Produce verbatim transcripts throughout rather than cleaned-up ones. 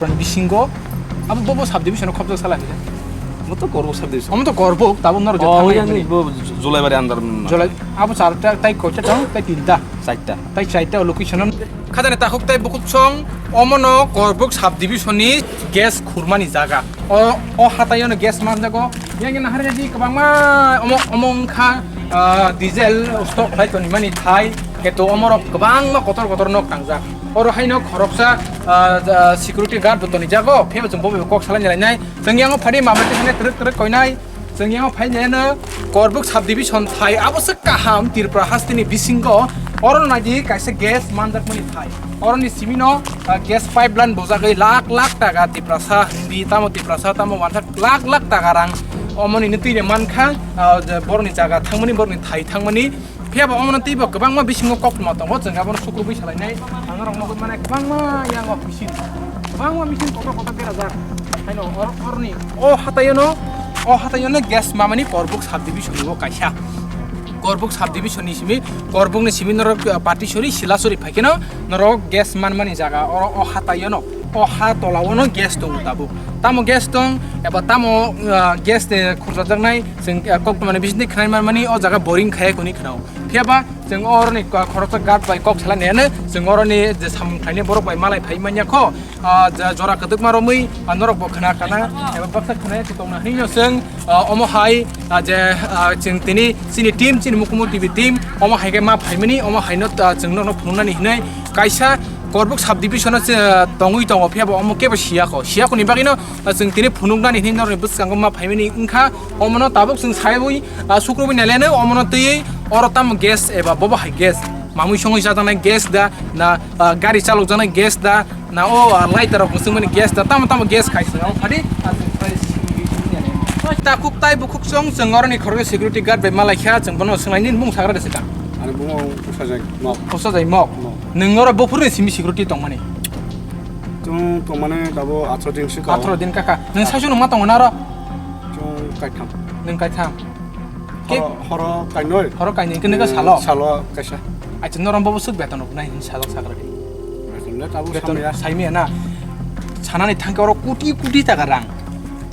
Bisingo abo bobo subdivision khobjak sala ni. Mo to Korbuk subdivision. Omo to Korbuk, tabuk norok Oh, thangwi yang mani. Bo Julaibari under. Jolai, abo charta, tai koita tong, tai tinta. Chaita. Tai chaita location. Khajani takhuk tai bukhuk song, omono Korbuk subdivision ni gas khurmani jaga. O, o hatayono gas manjago. Yang yang hari jadi kebangma omo, omo wngkha, ah, diesel stock khlai toni mani thai. Keto omorok kebangma kotor kotor nok tangjak. Oro haino khoroksa, ah, ah, security guard bo toni jago. Phebo chwng bobo kok salai nai nai. Chwng yango phadi mama twi sanai twrwk twrwk koinai. Chwng yango phai nai no Korbuk subdivision thai abo se kaham Tripura hasteni bisingo. Oro naidi kaisa gas manjakmani thai. Oroni simino, ah, gas pipeline bojagwi lakh lakh taka Tiprasa hindi tamo Tiprasa tamo wansa lakh lakh taka rang omoni no twi mankha, ah, boroni jaga thangmani boroni thai thangmani. Phiya bo omono teibo kwbangma bisingo koktwma tongo, chwng abono sukrubwi salainai. Ang norok nugwi mane kwbangma yango bisin, kwbangma bisin kotor kotor berajak. Haino or-, oroni o hatayono, o hatayono gas mamani Korbuk subdivision o kaisa. Korbuk subdivision ni simi, Korbuk ni simi norok, uh, Patisori, Silasori phaikeno norok gas manmani jaga oro o hatayono, o ha tola ono gas tongo tabuk. Tamo gas tong eba tamo, uh, gas de khurjajaknai chwng, uh, koktwmani bisingtwi khwnai manmani o jaga boring khaya kuni khwnao. Phiya ba chwng oroni ko-, khoroksa guard bai kok sala nene, chwng oroni je samung khlainai borok bai malai phai manya kho, ah, ja-, jora kwdwkma romwi, ah, norok bo khna kana, eba baksa khna ya tongna hinwi no chwng, ah, omo hai, ah, je, ah, chwng tini chini team, chini Mukumu T V team, omo hai khe ma phaimani, omo hai no, ah, chwng norok phunuknani hinwi kaisa Korbuk subdivision o, ah, tongwi tongo, phiya bo omo kebo siya kho, siya khoni bagwi no, ah, chwng tini phunuknani hinwi norokni bwskango ma phaimani wngkha, omono tabuk chwng saiwi, ah, sukrubwi naileno omono twiwi oro tamo gas eba bobo hai gas. Mamui songwi chajaknai gas da, na, ah, gari chalokjaknai gas da, na o, ah, lighter rok mwswngmani gas da, tamo tamo gas khai chwng abo phadi, ah, chwng phai simi naileno. Takhuk tai bukhuk chwng, chwng oroni khoroksa security guard bai malaikha, chwng bono swnglaini bumung sagra de swkang. Ani bumung Usajai Mok. Usajai Mok. Mok. Nwng oro buphurni simi security tongmani? Chwng tongmani tabuk atro din swkang. Atro din kaka. Nwng saichung nungma tongo na oro? Chwng kaitham. Nwng kaitham. Ke- Horo, horo kainwi. Horo kainwi, kene ka Eh, salo? Salo kaisa. Acha, norom bobo swk beton rok nai hin salo sakra di. Beton le tabuk Beton samya. Saimya na. Sanani thangke oro kuti kuti taka rang.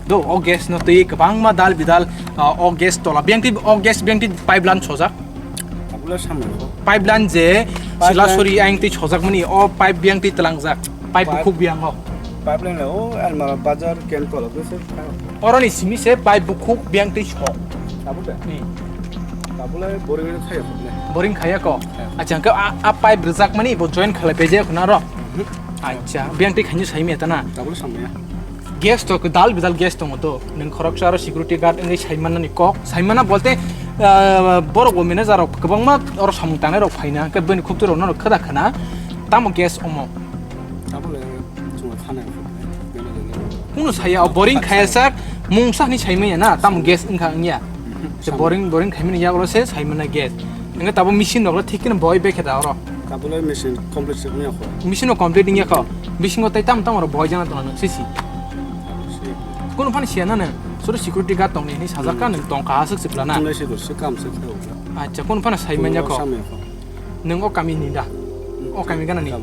Do, o gas no twi kwbangma dal bidal, ah, o gas tola. Biyang twi, o gas biyang twi pipeline sojak. Tabule samya ko. Pipeline je Pipeline. Silasori ayang twi sojakmani, o pipe biyang twi tlangjak. Pipe Pipe. Bukhuk biyang o. Pipeline o Almara bazar ken kola bwswk. Oroni simi se pipe bukhuk biyang twi sok. Tabuk de? Hmm. Tabule boring khaya khobne. Boring khaya ko? Khaya. Acha, hwnkhe a, a pipe rwjakmani bo join khalai paijak na ro? Mhm. Acha, biyang twi khaini saimya ta na? Tabule samya. Gas to dal bidal gas tongo to. Nwng khoroksa aro security guard wngwi saimannani kok. Saimana bolte, ah, borok bo manager rok kwbangma oro samung tangnai rok phaina, hwnkhe bini khuptwi rok no khada khana. Tamo gas omo? Tabuk le chwng khana. Kuno saya o boring khaya sak, mungsa ni saimanya na, tamo gas wngkha wngya? Mhm. Se boring, boring khaimani yago se saimana gas. Hwnkhe tabo machine rok thik khe boi bekhe da oro. Tabule machine complete se wngya kho. Machine o complete wngya kho. Bisingo tai tam tam oro boi jana tong nang sisi. Sisi. Kuno phani siya na nang. Suru security guard tong ni sajak ka Hmm. Nang tong ka aswk se plana. Tunai se do se kam se khe. Acha, kuno phana saimanya kho. Samya kho. Nwng o kami ni da? O kami gana ni?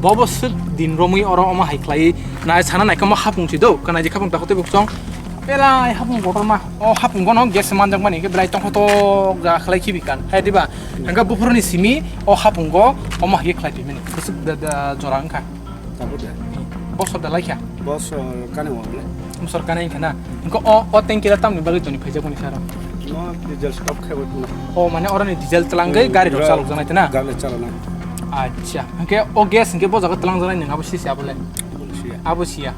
Bobo swk din romwi oro omo hai khlai nai sana nai kamo hapung si do, kana je khapung ta hote buk chong. Belai hapung kotor ma. O hapung gono gas manjak mani ke belai tong hotok ja khlai khibi kan. Hai diba? Hwnkhe buphuruni simi o hapung go omo hai khlai phi mani. Kwswk da, da jora wngkha. Tabuk de. Bosor da laikha? Bosor kani wng le. Bosor kani wngkha na? Hwnkhe o, o tanki da tamni bagwi toni phaijak mani saro? No, diesel stock khe bo tuna. O, mane oroni diesel twlangwi Hmm, gari rok gra-, chalok janai tana? Gari chalana. Acha. Hwnkhe o gas hwnkhe bo jaga twlang janai nang abo sisi abo le? Abo siya. Abo siya.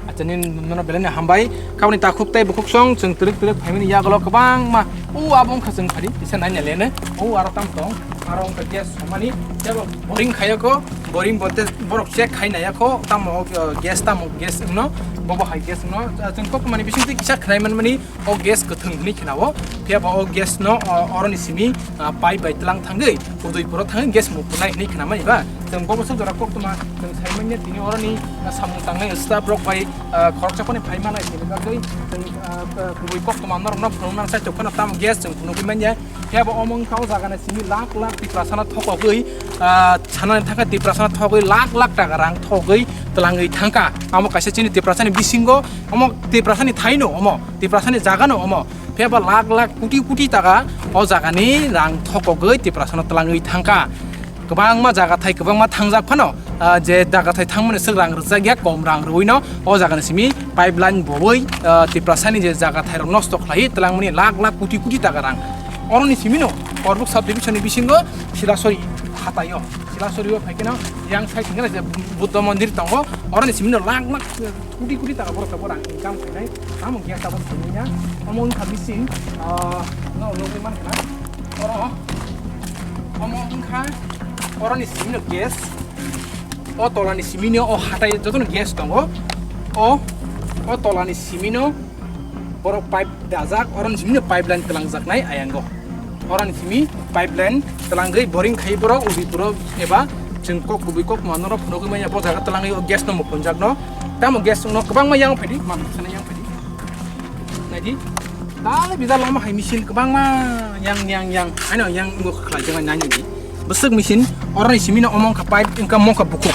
Acha, nini nono belai ni hambai. Kaboni takhuk tai bukhuk song, chwng twrwk twrwk phaimani yagulo kwbangma. O abo wngkha chwng phari, kisa naina lene. O aro tam tong. Aro wngkha gas somani. Tebo boring khayako, boring bote borok check khai nayako. Tamo, uh, gas tamo gas wngno, bobo hai gas wngno. Uh, chwng kokmani bisingtwi kisa khnai manmani o gas kwthwng hwnwi khnao. Phiya ba o gas no, uh, oroni simi, uh, pipe bai tlang thangwi, Udaipuro thangwi gas mukunai hwnwi khnamani ba. Chwng bobo swk jora koktwma, chwng saimanya tini oroni, uh, samung tangnai staff rok bai, uh, khoroksa phone phai manai sini bagwi chwng, uh, uh, kubui koktwma norokno phunukna sai tongkhano tamo gas chwng phunugwi manya. Phiya bo omo wngkha o jaga ni simi lakh lakh Tiprasano thokogwi, ah, sanani thangkha Tiprasano thokgwi lakh lakh taka rang thokgwi twlangwi thangkha. Amo kaisa chini Tiprasani bisingo, omo Tiprasani thaino omo, Tiprasani jagano omo. Phiya ba lakh lakh, koti koti taka o jagani rang thokogwi Tiprasano twlangwi thangkha. Kwbangma jaga thai, kwbangma thangjak phano, ah, je jaga thai thangmani swk rang rwjak ya, kom rang rwino o jagani simi pipeline bowi, ah, Tiprasani je jaga thairok nosto khlaiwi twlangmani lakh lakh, koti koti taka rang. Oroni simino Korbuk subdivision ni bisingo Silasori hataio. Silasori o phaikhe no yang side hwnkhe je Buddha mondir tongo, oroni simino lakh lakh, koti koti taka borok tabuk rang income khainai. Tamo gas tabuk simi ya. Omo wngkha machine, ah, no, nugwi mankha. Oro, omo wngkha, oroni simino gas. O tolani simino o hatai jotono gas tongo. O, o tolani simino borok pipe dajak, oroni simino pipeline twlangjaknai ayango. Oroni simi pipeline twlangwi boring khai borok, udi borok eba chwng kok kubui kok manwrok phunugwi manya bo jaga twlangwi o gas no mukhunjakno. Tamo gas no kwbangma yang phaidi, manwi sana yang phaidi. Naidi. Dale bijal lama hai machine kwbangma yang, yang, yang. Haino yang wngkha khlai jagna nai naidi. Bwswk machine, oroni simino omo wngkha pipe, wngkha omo wngkha bukhuk.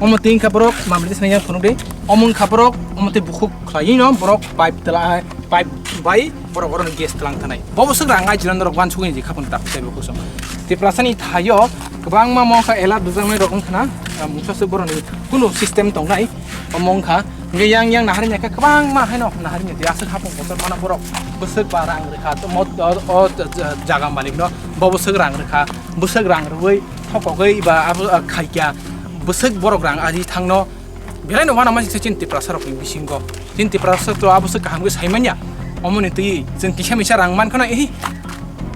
Omo tei wngkha borok, mamri sana yang phunuk de. Omo wngkha borok, omo tei bukhuk khlaiwi no borok pipe tela, pipe bai borok oroni gas tlang thanai. Bo bwswk rang ai jila norok wansugwi ni kha phano tak tei bo kosong. Tiprasani thaio kwbangma mo kha ela dujak nai rok wngkha na, ah, mungsa se boroni kunu system tongnai. Omo wngkha, hingke yang yang nahari nai khe kwbangma haino nahari nai aswk hapung kotor mana borok bwswk ba rang rwkha, to mo, o, o, jaga malik no bo bwswk rang rwkha, bwswk rang rwui thokogwi ba abo, ah, khaikya, bwswk borok rang ari thangno belai no wana masi chini Tiprasa rokni bisingo, chini Tiprasa to abo se kaham khe sai manya, omoni twi chwng kisa misa rang man khano ehi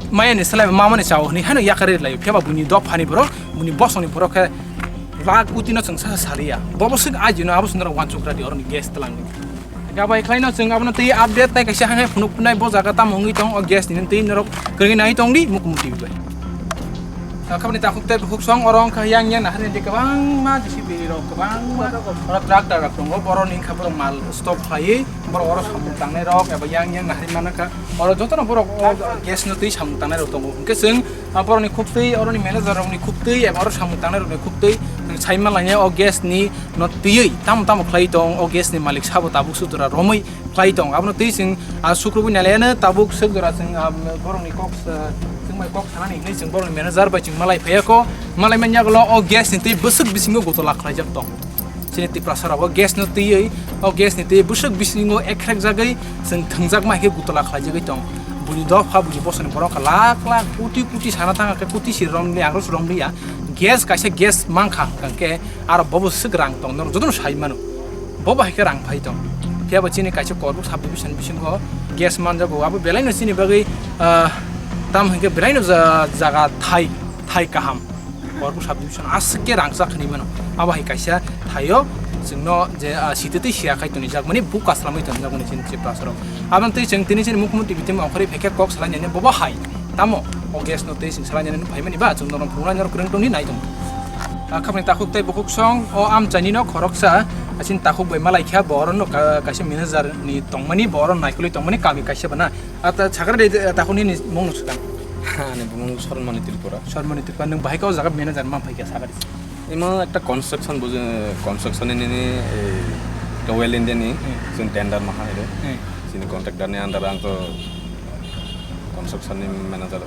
maya ni slai mama ni chao hinwi haino yakarwi lai phiya ba buini dophani borok, buini bosongni borok khe lakh koti no chwng sa saliya. Bo bwswk ajino abo se norok wansuk radi oroni gas twlangwi. Gabai khlaino chwng abono twi update tai kaisa hai phunuk phunai bo jaga tamo wngwi tong o gas ni twi norok kwrwi nai tong di Mukumu T V bai. Khabni takhuk tei bukhuk song oro wngkha yang yang nahar ni kwbangma J C B rok kwbangma oro tractor rok tongo borok ni kha borok mal stop khlaiwi borok oro samung tangnai rok eba yang yang nahar manakha oro jotono borok o gas no twi samung tangnai rok tongo hwnkhe chwng Ah, borokni khuktwi, oroni manager rokni khuktwi, eba oro samung tangnai rokni khuktwi, chwng sai manlainai o gas ni no twiwi tamo tamo khlai tong, o gas ni malik sabo tabuk sudra romwi khlai tong. Abono twi chwng, ah, sukrubui nailaiyano tabuk swk jora chwng, ah, borokni kok, ah, chwng bai kok sanani hinwi chwng borokni manager bai chwng malai phaiya kho, malai manya ulo o gas ni twi bwswk bisingo gotol khlaijak tong. Chini Tiprasa rok o gas no twiwi, o gas ni twi bwswk bisingo ekrek jagwi chwng thwngjak ma khe gutla khlai jagwi tong. Buini dopha buini bosoni borok kha lakh lakh koti koti sana thang khe koti si rom ni agro si rom ya. Gas kaisa gas mankha hwnkhe aro bobo swk rang tong norok jotono sai mano. Bobo hai khe rang phai tong. Phiya bo chini kaisa Korbuk subdivision bisingo gas manjago abo belai no chini bagwi, ah, tam hwnkhe belai no ja-, jaga thai, thai kaham. Korbuk subdivision aswk khe rangchak hinwi mano. Abo hai kaisa thaio chwngno je, ah, site tei siya khai tonijak mani buk kaslamwi tonijak mani chini Tiprasa rok. Aboni twi chwng tini chini Mukumu T V tei ongkhorwi phaikhe kok salainani bobo hai. Tamo o gas no tei chwng salainani phai mani ba chwng norok phunuknai norok kwrwng tongni nai tongo. Ah, khapni takhuk tei bukhuk song o amchaini no khoroksa, ah, chini takhuk bai malai kha bo oro no ka-, kaisa manager ni tongmani bo oro naikolwi tongmani kami kaisa bana. Ata sakra de, takhuk nini mung no swkang. Ani bumung Swarnamani Tripura. Swarnamani Tripura, nwng bahai khe o jaga manager man phaikha sakari. Imo ekta construction buji, construction ni nini, eh, ekta Oil India ni, Hmm. chwng tender maha ede. Hmm. Chini contractor ni under o ang to construction ni manager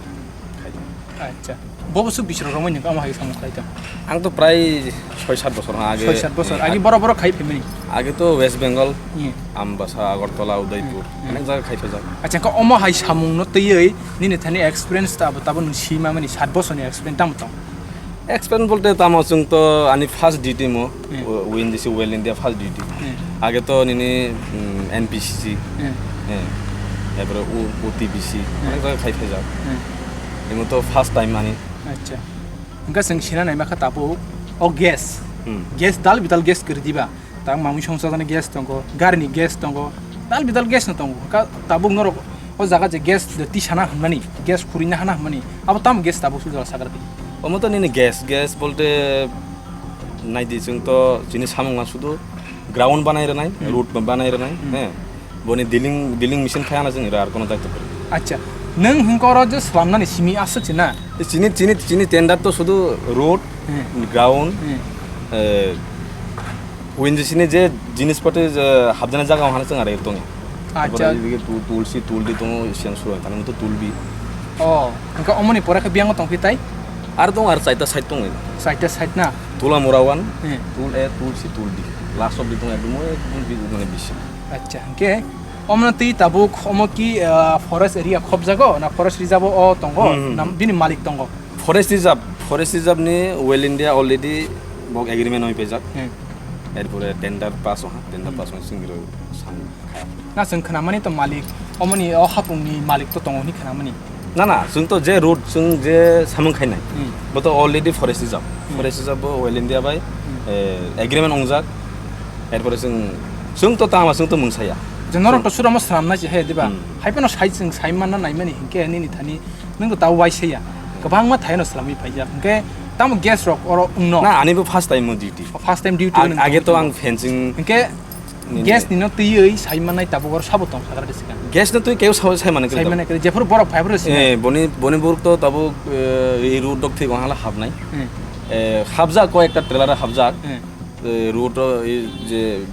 khai. Acha. Bo bwswk bising romwi nini omo hai samung khlai tong? Ang to prai soi sat bosor ha age. Soi sat bosor. Hmm. Agi borok borok khai phaimani? Age to West Bengal, Hmm. Ambasa, Agartala, Udaipur. Hmm. Onek jaga khai phajak. Acha, khe omo hai samung no twiwi nini thani experience ta abo tabo nwng sima mani sat bosor ni experience tamo tong? Experience bolte tamo chwng to ani first duty mo, Hmm. O-, O N G C Oil India first duty. Hmm. Age to nini, mm, N P C C, Hmm. eh, epore O-, O T B C, Hmm. onek jaga khai phajak. Hmm. Imo to first time ani. Acha. Hwnkhe chwng sina naima kha tabuk o gas. Hmm. Gas dal bidal gas kwrwi diba. Tang mamui songchajani gas tongo, garini gas tongo, dal bidal gas no tongo. Ka tabuk norok o jaga je gas de tisana hwnmani, gas khurina hana hwnmani, abo tamo gas tabuk sujala sagra di. Omo to nini gas, gas bolte naidi chwng to chini samung ma sudu ground banai rwnai, Hmm. road banai rwnai, Hmm. he. Boni dealing, dealing machine phai ano chwng ira ar kono daitw kwrwi. Acha, nwng hwnkhe oro je slamnani simi aswk se na? Chini, chini, chini tender to sudu road, Hmm. ground, Hmm. eh, O N G C ni je jinis pati je habjana jaga o hana chwng arai tongo. Acha. Epore edige tu-, tulsi, tuldi tongo, siyan suru thani to tulbi. Oh, hwnkhe omoni pore khe biyang tong phi tai? Ar tong ar chaita side tong. Chaita side na? Tula mura one, Hmm. tul A, tulsi, tuldi. Last of the tong ekdom, ekdom bi-, mane bisi. Acha, hwnkhe omo twi tabuk omo ki, ah, forest area khobjago na forest reserve o tongo? Hmm, hmm, Na hmm. bini malik tongo? Forest reserve, forest reserve ni Well India already bok agreement oi pejak. Hmm. Erpore tender pass oha, tender Hmm. pass oha singiro sam. Na chwng khnamani to malik, omoni o hapungni malik to tongo hwnwi khnamani. Na, na, chwng to je road, chwng je samung khainai, Hmm. bo to already forest reserve. Hmm. Forest reserve bo Well India bai, Hmm. eh, agreement ongjak. Erpore chwng, chwng to tama, chwng to mungsaya. Je norok to Chwng suramo swnamnai se he, diba? Hmm. Hai phano sai chwng sai manna naimani hinkhe nini thani nwng to tao waisaya. Kwbangma thaino swlamwi phaijak. Hinkhe tamo gas rok oro wngno? Na, ani bo first time o duty. First time duty Ag-, wngno age to ang fencing Hinkhe Nini. Gas ni no twiwi sai manai tabuk oro sabo tong khagra de sikang. Gas no twi keu sao sai manai khe Sai tabuk. Manai khe jephuru borok phai phuru sina. Eh, boni, boni buruk to tabuk, eh, ei road dok thik wnghala habnai. Hmm. Eh, habjak ko ekta trailer habjak. Hmm. Eh, road to ei je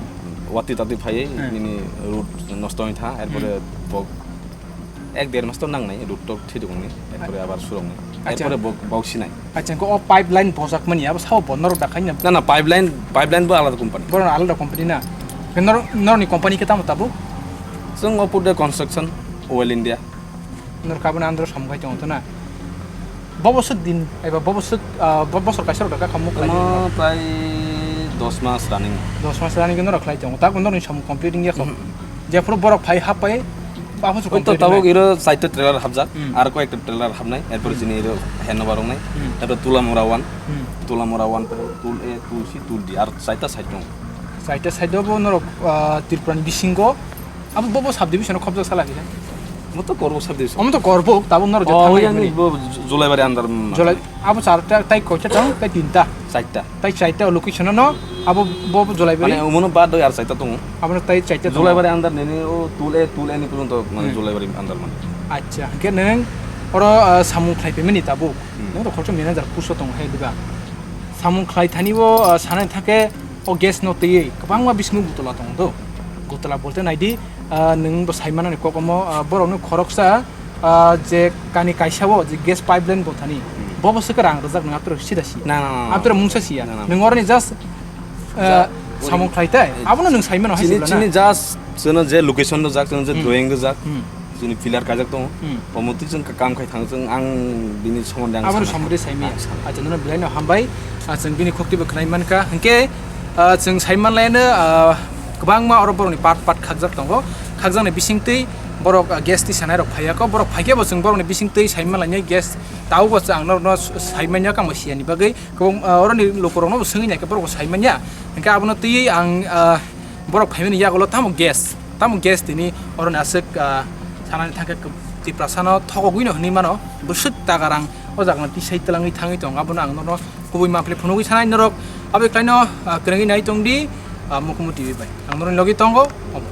wati tati phai Hmm. nini road nosto wngtha, erpore Hmm. bok Ek der mas to nangnai, road to thwi rwknai, erpore abar suroknai, Acha. Erpore bok, bok sinai. Acha, hwnkhe o pipeline bojakmani, abo sao bo norok da khaina? Na, na, pipeline, pipeline bo alada company. Borok alada company na? Hwnkhe nor-, norokni company khe tamo tabuk? Chwng o Purde Construction, Oil India. Norok abono andro samung khai tongo to na? Bo boswk din, eba bo boswk, ah, bo bosor kaisa rok da kha muk khlai Omo tongma prai dos mas running. Dos mas running khe norok khlai tongo. Tabuk norokni samung complete wngya kho? Mhm. Jephuru borok phai hap pai, aphuru Oito complete tabuk wngnai. Iro chaita trailer habjak, Hmm. Ar koi ekta trailer habnai, erpore Hmm. Chini iro handover wngnai, Hmm. Erpore Tulamura one, Hmm. Tulamura one, Tul A, Tul C, Tul D, ar chaita side tongo. Chaita side o bo norok, ah, Tripura ni bisingo, abo bo, bo sub division o khobjak sala kisa? Omo to Korbuk sub division. Omo to Korbuk, tabuk norok je Oh, thanglai yang mani. Bo Ju-, Julaibari under, mm, Julai, abo charta, tai koita tong, tai tinta. Chaita. Tai chaita location no, abo bo, bo Julaibari. Mane, omono bad doi ar chaita tongo. Abono tai chaita tongo. Julaibari under nini o Tul A, Tul A ni porjonto, mane, Hmm. Julaibari under mane. Acha, hwnkhe nwng oro, ah, samung khlai phaimani tabuk. Hmm. Nwng to khoroksa manager post o tongo hai diba? Samung khlai thani bo, ah, sanai thangkhe o gas no twiwi kwbangma bisingo gutula tongo do. Gutula bolte naidi, ah, nwng bo sai manani kok omo, ah, borokno khoroksa, ah, je kani kaisa o je gas pipeline bo thani, Hmm. Bo bo se rang rwjak nwng aphuru sida si. Na, na, na, na. Aphuru mungsa siya. Na, na. Nwng oroni just, ah, Ja, samung khlai tai. Eh, Abono nwng sai mano hai chini, sibla na? Chini just chwngno je location rwjak, chwngno je Hmm. drawing rwjak. Hmm. Chini pillar kajak tongo. Hmm. Omo twi chwng ka-, kam khai thang chwng ang bini somonde ang Aboni sana. Somonde saimaya. Ang sana. Acha, nono belai no hambai. Ah, chwng bini khokti bo khwnai mankha. Hinkhe, ah, chwng sai manlaino, ah, kwbangma oro borokni part part khakjak tongo. Khakjakni bisingtwi borok, ah, gas twi sanai rok phaiya kho. Borok phaikhe bo chwng borokni bisingtwi sai manlainai gas. Tabo bo chwng ang norokno sai manya kamo siyani bagwi. Kwbang, ah, oroni lukurokno bo swngwi naikhe borok bo sai manya. Hinkhe abono twiwi ang, ah, Borok phaimani yagulo tamo gas, tamo gas tini oroni aswk, ah, sanani thangkhe Tiprasano thogogwino hwnwi mano, bwswk tagarang o jagano tisai twlangwi thangwi tongo, abono ang nono kubui mapli phunugwi sanai norok, abo khlaino, ah, kwrwngwi nai tongdi, ah, Mukumu T V bai. Ang norokni logi tongo, omo.